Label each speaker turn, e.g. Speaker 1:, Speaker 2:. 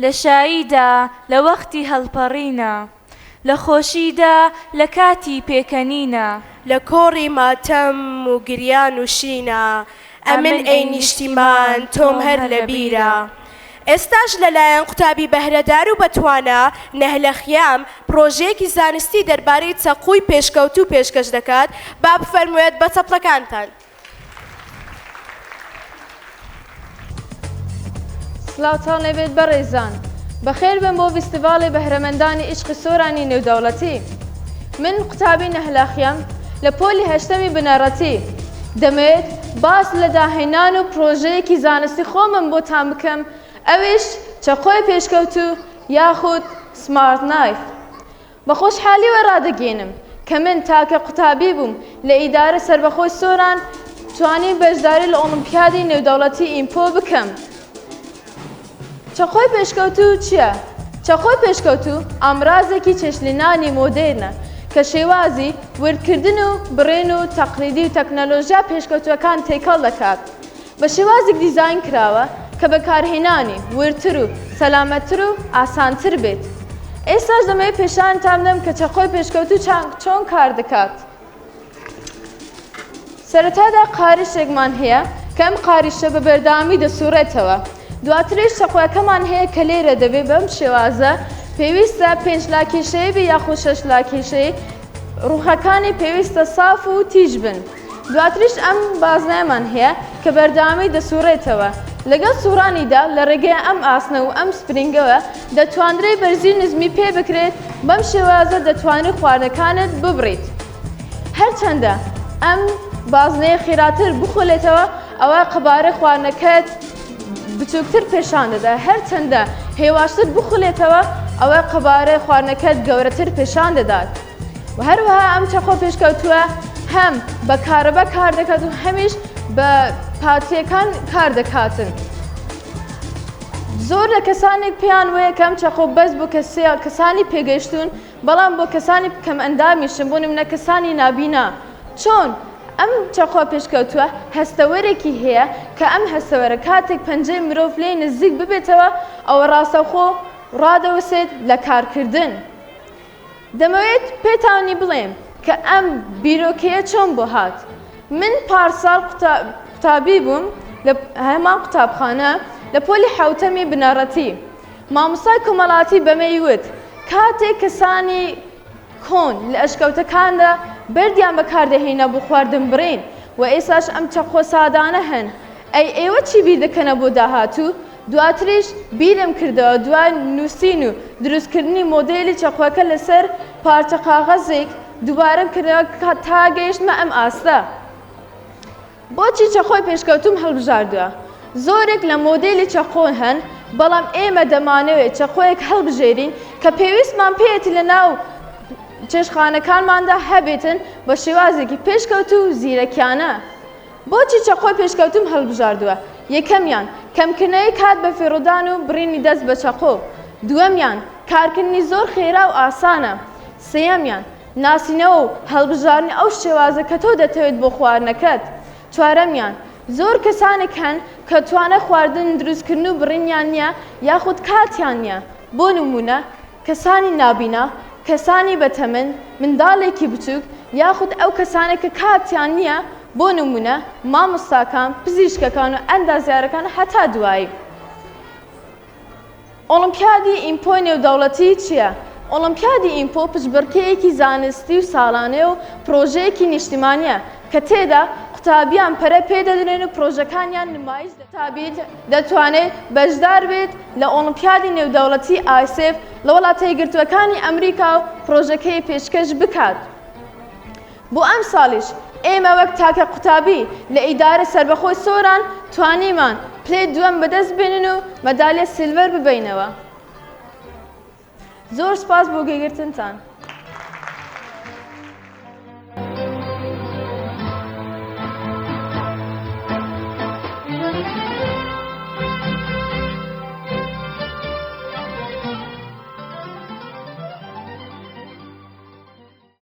Speaker 1: لە شاییدا لە وەختی هەڵپەڕینە. لە خۆشیدا لە کاتی پێکەنینە.
Speaker 2: لە کۆڕی ماتەم و گریان و شینە. ئەمن ئەی نیشتیمان تۆم هەر لە بیرە. ئێستاش لەلایەن قوتابی بەهرەدار و بەتوانا، نەهلە خیام، پڕۆژەیەکی زانستی دەربارەی چەقۆی پێشکەوتوو پێشکەش دەکات، با بفەرموێت بە چەپڵەکانتان.
Speaker 3: سڵاوتان لێبێت بەڕێزان. بەخێربێن بۆ ڤیستیڤاڵی بەهرەمەندانی ئیشقی سۆرانی نێودەوڵەتی. من قوتابی نەهلا خیام لە پۆلی هەشتەمی بنەڕەتی. دەمەوێت باس لە داهێنان و پڕۆژەیەکی زانستی خۆمم بۆتان بکەم ئەویش چەقۆی پێشکەوتوو یاخود smart knife. بە خۆشحالیەوە ڕادەگەیەنم کە من تاکە قوتابی بووم لە ئیدارە سەربەخۆی سۆران توانیم بەشداری لە ئۆڵمپیادی نێودەوڵەتی ئیمپۆ بکەم. چەقۆی پێشکەوتوو چییە؟ چەقۆی پێشکەوتوو ئامرازێکی چێشتلێنانی مۆدێرنە کە شێوازی وردکردن و بڕین و تەقلیدی و تەکنەلۆژیا پێشکەوتووەکان تێکەڵ دەکات. بە شێوازێک دیزاین کراوە کە بەکارهێنانی وردتر و سەلامەتتر و ئاسانتر بێت. ئێستاش دەمەوێت پێشانتان بدەم کە چەقۆی پێشکەوتوو چۆن کار دەکات. سەرەتادا قاریشێکمان هەیە کە ئەم قاریشە بە بەردەوامی دەسوڕێتەوە. دواتریش چەقۆەکەمان هەیە کە لێرە دەبێت بەم شێوازە پێویستە پێنج لاکێشەیی بێ یاخود شەش لاکێشەیی ڕوخەکانی پێویستە ساف و تیژ بن. دواتریش ئەم بازنەیەمان هەیە کە بەردەوامی دەسوڕێتەوە. لەگەڵ سوڕانیدا لە ڕێگەی ئەم ئاسنە و ئەم spring ەوە دەتوانرێت بەرزی و نزمی پێ بکرێت، بەم شێوازە دەتوانیت خواردنەکانت ببڕیت. هەرچەندە ئەم بازنەیە خێراتر بخولێتەوە ئەوا قەبارەی خواردنەکەت بچووکتر پێشان دەدات، هەرچەندە هێواشتر بخولێتەوە ئەوا قەبارەی خواردنەکەت گەورەتر پێشان دەدات. و هەروەها ئەم چەقۆ پێشکەوتووە هەم بە کارەبا کار دەکات و هەمیش بە پاتریەکان کار دەکاتن. زۆر لە کەسانێک پێیان وەیە کە ئەم چەقۆ بەس بۆ کەسانی پێگەیشتوون بەڵام بۆ کەسانی کەم ئەندامیشن بۆ نمونە کەسانی نابینا چۆن ئەم چەقۆ پێشکەوتووە هەستەوەرێکی هەیە کە ئەم هەستەوەرە کاتێک پەنجەی مرۆڤ لێی نزیک ببێتەوە ئەوە ڕاستەوخۆ ڕادەوەسێت لە کارکردن. دەمەوێت پێتانی بڵێم کە ئەم بیرۆکەیە چۆن بۆ هات. من پارساڵ قوتابی بووم لە هەمان قوتابخانە لە پۆلی حەوتەمی بنەڕەتی. مامۆستای کۆمەڵاتی بەمەی وت، کاتێک کەسانی کۆن لە ئەشکەوتەکاندا بەردیان بەکاردەهێنا بۆ خواردن بڕین و ئێستاش ئەم چەقۆ سادانە هەن، ئەی ئێوە چی بیر دەکەنە بۆ داهاتوو؟ دواتریش بیرم کردەوە دوای نووسین و دروستکردنی مۆدێلی چەقۆکە لەسەر پارچە قاغەزێک دووبارەم کردەوە تا گەیشتمە ئەم ئاستە. بۆچی چەقۆی پێشکەوتووم هەڵبژاردووە؟ زۆرێک لە مۆدێلی چەقۆ هەن، بەڵام ئێمە دەمانەوێت چەقۆیەک هەڵبژێرین کە پێویستمان پێیەتی لەناو چێشتخانەکانماندا هەبێتن بە شێوازێکی پێشکەوتوو و زیرەکیانە. بۆچی چەقۆی پێشکەوتووم هەڵبژاردووە؟ یەکەمیان، کەمکردنەوەی کات بەفیڕۆدان و بڕینی دەست بە چەقۆ. دووەمیان، کارکردنی زۆر خێرا و ئاسانە. سێیەمیان، ناسینەوە و هەڵبژاردنی ئەو شێوازە کە تۆ دەتەوێت بۆ خواردنەکەت. چوارەمیان، زۆر کەسانێک هەن کە توانای خواردن دروستکردن و بڕینیان نییە یاخود کاتیان نییە، بۆ نموونە کەسانی نابینا، کەسانی بەتەمەن، منداڵێکی بچووک، یاخود ئەو کەسانەی کە کاتیان نییە، بۆ نموونە مامۆستاکان، پزیشکەکان و ئەندازیارەکان هەتا دوایی. ئۆڵۆمپیادی ئیمپۆی نێودەوڵەتی چییە؟ ئۆڵۆمپیادی ئیمپۆ پشبڕکێیەکی زانستی و ساڵانەیە و پڕۆژەیەکی نیشتیمانییە کە تێدا قوتابیان پەرە پێدەدرێن و پڕۆژەکانیان نمایش دەکرێن. قوتابی دەتوانێت بەشدار بێت لە ئۆڵۆمپیادی نێودەوڵەتی ISEF لە وڵاتەیەکگرتووەکانی ئەمریکا و پڕۆژەکەی پێشکەش بکات. بۆ ئەمساڵیش ئێمە وەک تاکە قوتابی لە ئیدارە سەربەخۆی سۆران توانیمان پلەی دووەم بەدەست بێنین و مەدالیا silver ببەینەوە. زۆر سوپاس بۆ گوێگرتنتان.